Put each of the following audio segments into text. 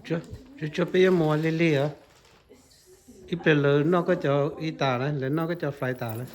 Tsuag, tsuag peb yuav mus ua li li os. Ib pliag lawv noj koj cov ib tas lawm, lawv noj koj cov fly tas lawm.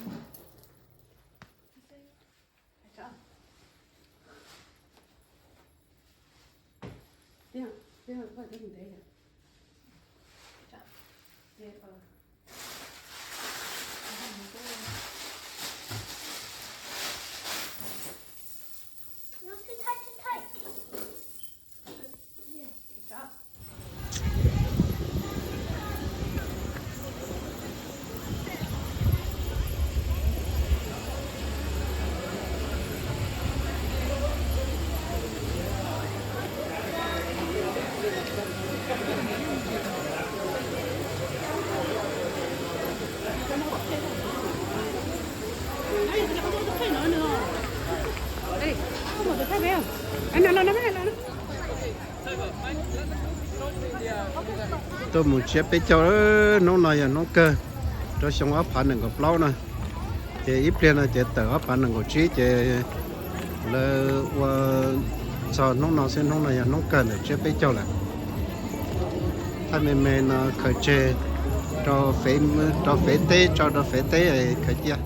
Tuaj mus tsiab peb caug, hnub no yog hnub kawg, rau xyoo ob phav nees nkaum plaub na. Ces ib pliag no ces tawm ob phav nees nkaum tsib ces lawv ua txog hnub no xwb, hnub no yog hnub kawg ntawm tsiab peb caug lawm. Thaj me me no khaws tseg rau fev, rau fev teb, tso rau fev teb khaws cia.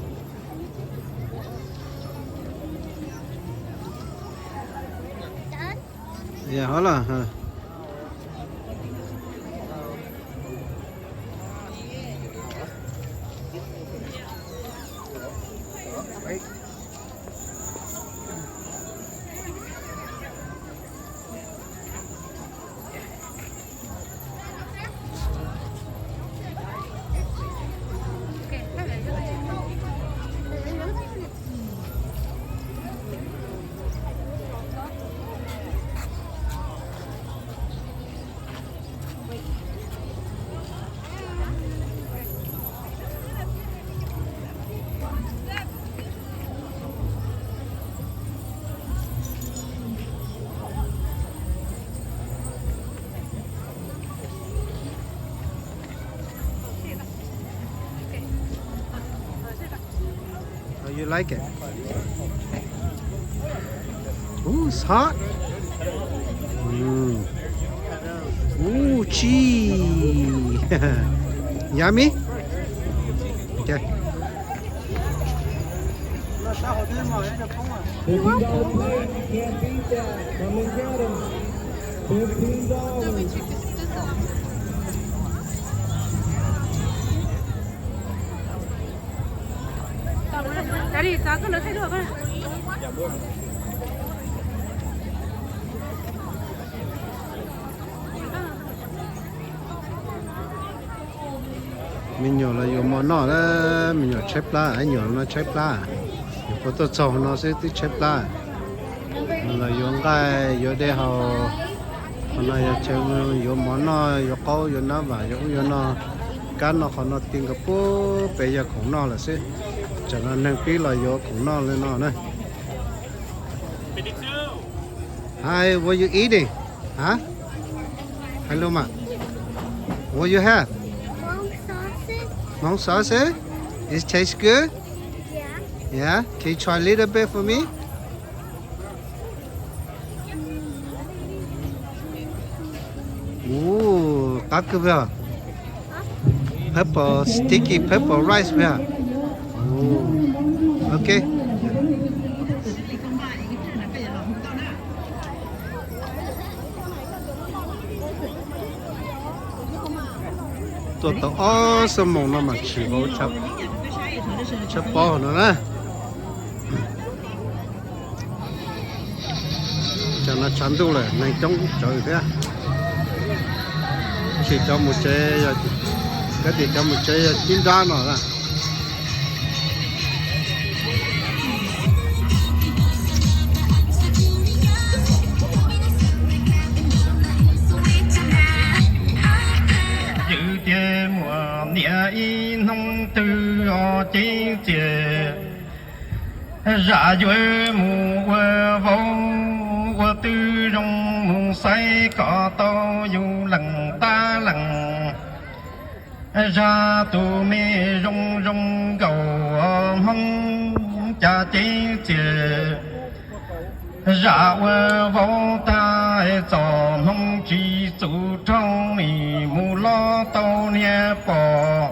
How you like it? Ooh, it's hot. Mm. Ooh, cheese. Yummy. Okay. Fifteen dollar plate, you can't beat that. Come and get 'em. Fifteen dollars. Me nyuam los yuav mov noj na, me nyuam tshaib plab, me nyuam no tshaib plab. Nyuam qhuav tuaj txog no xwb twb tshaib plab. Los yuav nqaij yuav dej haus, qhov no yog chaw yuav mov noj, yuav qaub yuav nab vam, yuav ub yuav no. Kab no qhov no ti nkaus pub pem yog khoom noj lawm xwb. Tsam no neeg pib los yuav khoom noj li no na. Hi, what you eating? Huh? Hello, ma. What you have? Hmong sausage. Hmong sausage? It tastes good? Yeah. Yeah? Can you try a little bit for me? Ooh, qab kawg. Purple, sticky purple rice. Ooh, okay. Tuaj tau ob xuab moos no mas tshwm vau tshab pob no na. Tsam no tshav ntuj lawm neeg coob tsawv thiab. Tsis cov mus tsev, kav tias cov mus tsev yog cib nrab no na. Yus tias muaj niam ib hnub twg os ceeb txias, zam yuav mus ua vauv ua twj zoo, mus saib kom tau yus leej tab leej. Zaj tus me zoo zoo nkaus Hmoob cas ceeb txias, zaj ua vauv tag txom Hmoob tsis txus rau, mus los tau niag pom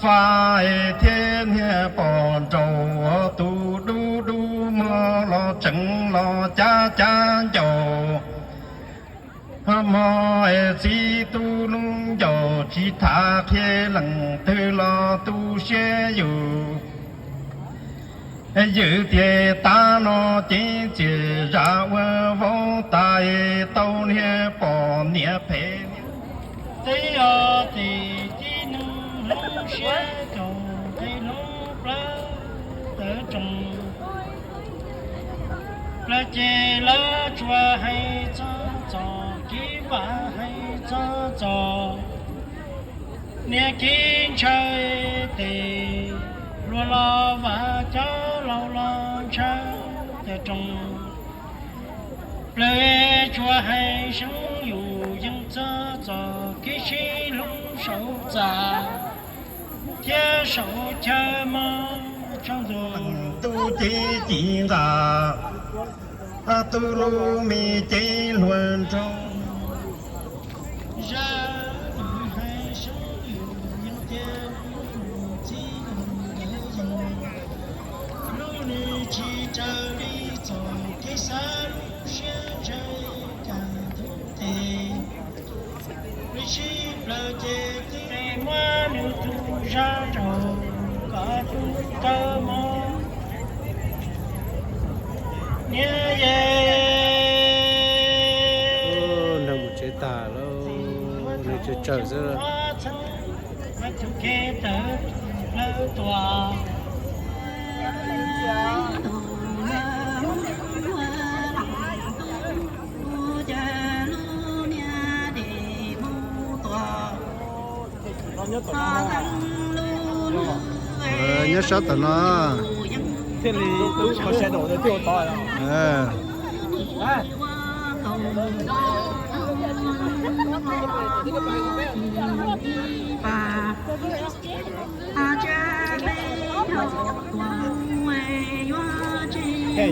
fais thiab niag pom nraus, tus dub dub muag los tseev los cav cav ncaus. Mog txiv tub lub ncaus tsis tham qhia leej twg los tu siab yus. Ywm tias tav no ceeb txias zaj ua vauv tas, tau niag pom niam phem niam teb os, tes tib neeg hlub siab caum nqe hlub plawv tawv roos. Plawv ces lawv tsuas hais txog txom, kev vam hais txog txom, niag kev ntshaw tes luag los vam, cov laus los ntshaw tawv roos. Plawv tsuas hais seeb yus yeej txog txom, kev sib hlub saum txaj thiab saum chaw mog tsaus ntuj. Tub cev ci nqa, tub lub me cev hluas nraug. Zaj tus hais seeb yus yeej cia, txij ntawd yeej hlub nws tsis raws li txom, kev xav lub siab ntshaw cas tus tes. Nws sib plawv ces twb muab nws tus zaj zaum kom tus kawg mog. Niam yej, nrog mus tsev tag lauj, nws tsawg tsawg xwb. Tus kev tawv lawv tuaj. Nyob sab tom no. Thiaj li ua sawv daws thiaj ua tau.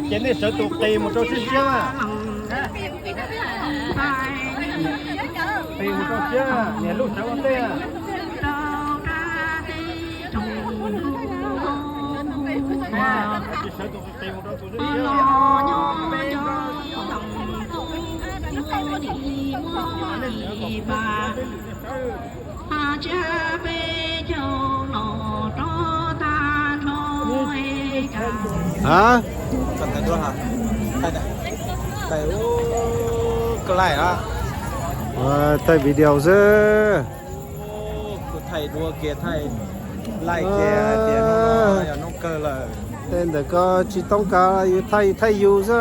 Ces nej sawv tus qis mus rau siab siab na. Qis mus rau siab, niam lub sawv ua ntej. Sawv tus qis mus rau tus siab. Hab, thaij video xwb. Tej ntawm ko tsis toob kas, yus thaij thaij yus xwb.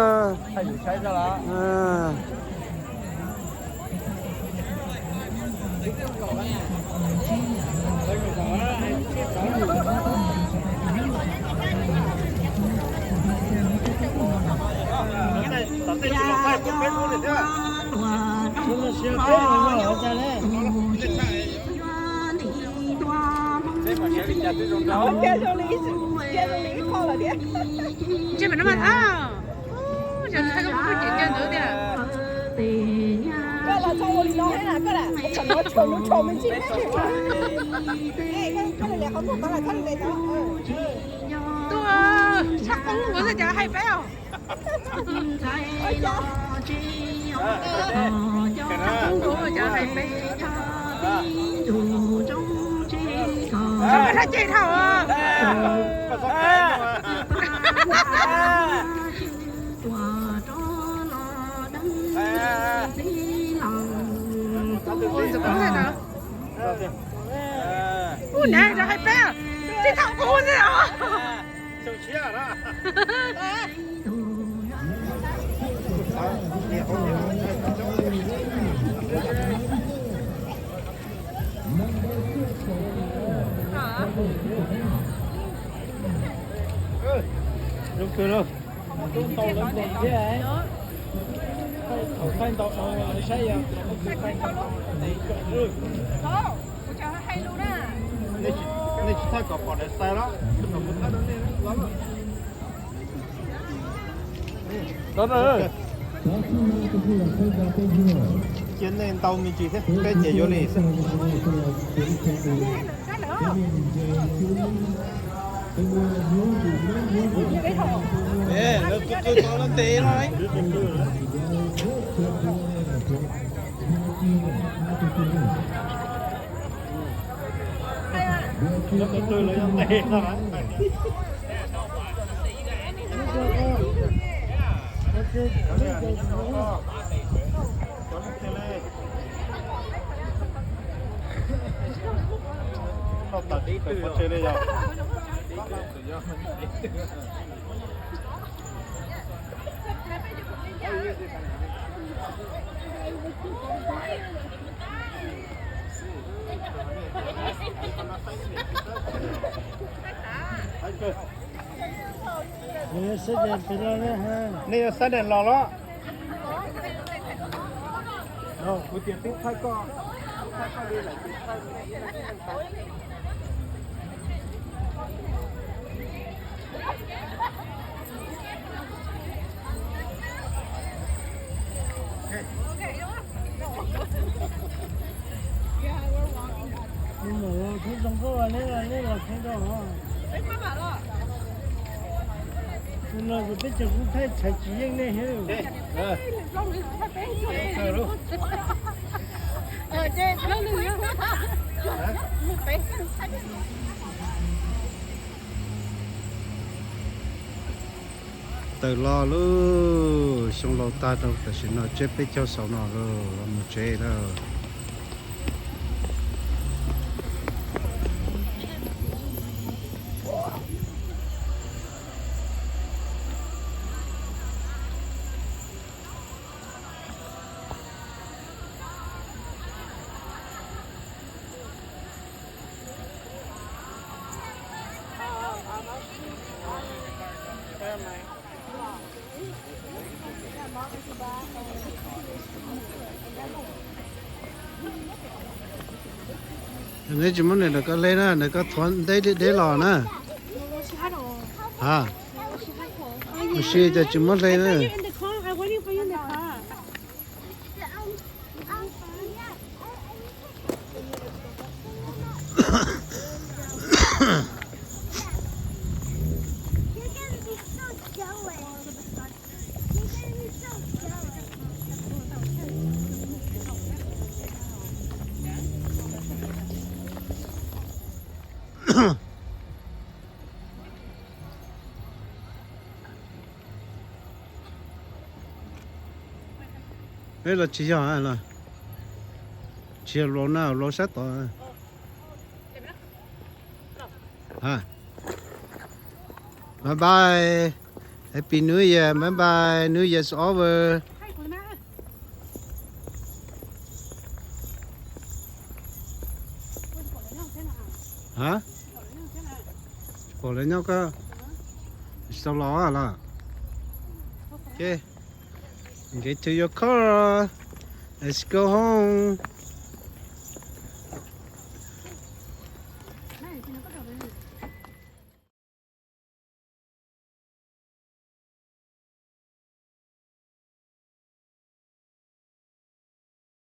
Koj los txog ua li no thiab na, koj lam txog no tshua me ntsis. Koj li qhov muag qhov lawm koj li no. Tuaj tshaj qub ua xwb cas hais peb os. Tshaj qub ua cas hais peb. Tshaj qub ces dhau. Ub, neb hais peb, tsis thaum kuv xwb os. Zoo kawg lauj. Thaum thaij ntau dhau lawv saib yog thaij ntau dhau. Nej tsis thaij kom pom daim xais los, kom kuv thaij rau nej los. Cia nej ntau me ntsis thiab, peb ces yuav li xwb. Lawv qw qw tau lawv ntes no. Nej yuav xab dees los los? Kuv tias twb thaij koj, thaij koj li lawm ces thaij. Tus no kuv peb tseem kuv thaij txhais tsis yeej nej thiab. Tawm los lauj, xyoo laus tag rau tam sim no tseb peb caug xaus no lauj, los mus tsev lawm. Neb tsis muab nws, nws koj hle na, nws koj thuav nteb deb deb los na. Ha, ua si cas tsis muab hle na. Peb los tsis yog, tsis yog Rona, Rona sab tod. Bye bye. Happy New Year. Bye bye. New Year's over. Hả? Pom lawv nyob koj sau los los. Okay. Get to your car. Let's go home.